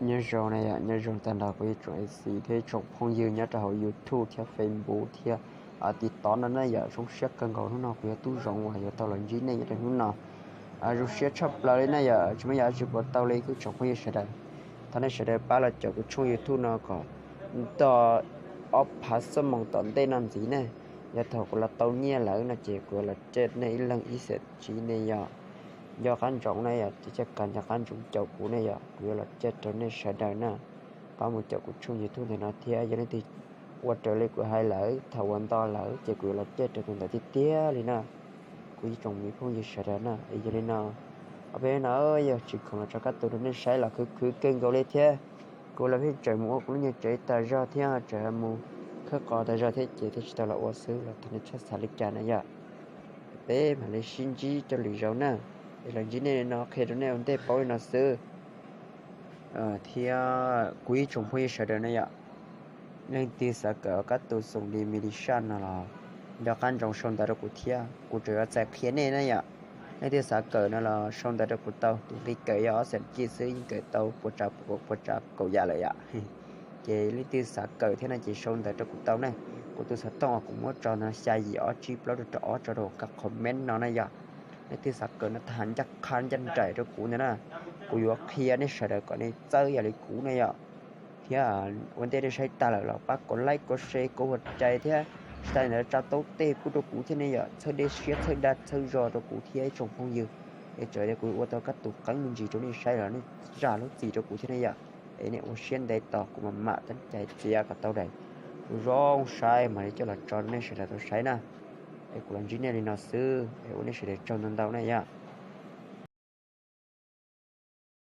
Nyob zoo na yom, nyob zoo tag nrho kuv ib tsoom A C thiab ib tsoom phooj ywg nyob rau hauv YouTube thiab Facebook thiab TikTok no na yom. Zoo siab kawg nkaus hnub no kuv yog tub zoov uas yuav tau los ntsib nej nyob rau hnub no. Zoo siab tshaj plaws li na yom, tsis muaj yam dab tsi puas tau li kuv ib tsoom phooj ywg sawv daws. Thov nej sawv daws pab los caum kuv tshooj YouTube no kom txog ob phav xuab moos tom ntej no ntxiv ne. Yog thaum kuv los tau nyiaj lawm no ces kuv yuav los caij nej ib leeg ib xees tsiv ne yom. Nco qab ntsoov na yom, tiv thaj kam nco qab ntsoov caum kuv ne yom, kuv yuav los caij rau nej sawv daws na. Pab mus caum kuv tshooj YouTube ntawm no thiab yog leej twg ua raws li kuv hais lawm thaum uas nto lawm ces kuv yuav los caij rau tus ntawd tiag tiag li na. Kuv ib tsoom me phooj ywg sawv daws na, es yog li no, ob peb no yog tsis khoom los tso kab tus rau nej saib los khwv khwv kawg nkaus li thiab. Kuv los pheej tseem mus ua kuv lub nyuag tsev tas zog thiab tseem mus khawb qos tas zog thiab ces thiaj tsis tau los ua xwb los thov nej txhob xav li cas na yom. Peb mam li sib ntsib rau lwm zaus na, es los ntsib nej li no qhia rau nej ua ntej paub li no xwb. Thiab kuv ib tsoom phooj ywg sawv daws na yom, leej twg xav kawm kab tus xoom li Melissa no los nco qab ntsoov sau ntawv rau kuv thiab kuv tseem yuav txais qhia nej na yom. Leej twg xav kawm no los sau ntawv rau kuv tau, tus nqi kawm yog ob xees kij xwb yeej kawm tau puas tsav puas tsav kaum yam lawm yom. Ces leej twg xav kawm thiab no ces sau ntawv rau kuv tau na. Kuv tus xov tooj uas kuv muab tso ntawd xya yim ob tsib plaub rau rau ob tso rau kab comment no na yom. Leej twg xav kawm no thov ncaj qha ncaj nraim rau kuv ntawd na. Kuv yuav qhia nej sawv daws kom nej txawj yam li kuv na yom. Thiab ua ntej nej saib tag lawm los pab kom like kom share kom ua cai thiab tsis tas li ntawd tsa taub tej pub rau kuv thiab ne yom, txhawb dej siab txhawb dag txhawb zog rau kuv thiab ib tsoom phooj ywg. Es txawm tias kuv ua tau kab tus qeeb me ntsis rau nej saib los nej zam lub txim rau kuv thiab ne yom. Es nej ua siab ntev tos kuv mam mam teeb cai txiav kom tau daim zoo saib mam li coj los tso rau nej sawv daws tau saib na. Es kuv los ntsib nej li no xwb es ua nej sawv daws tsaug ntau ntau na yom.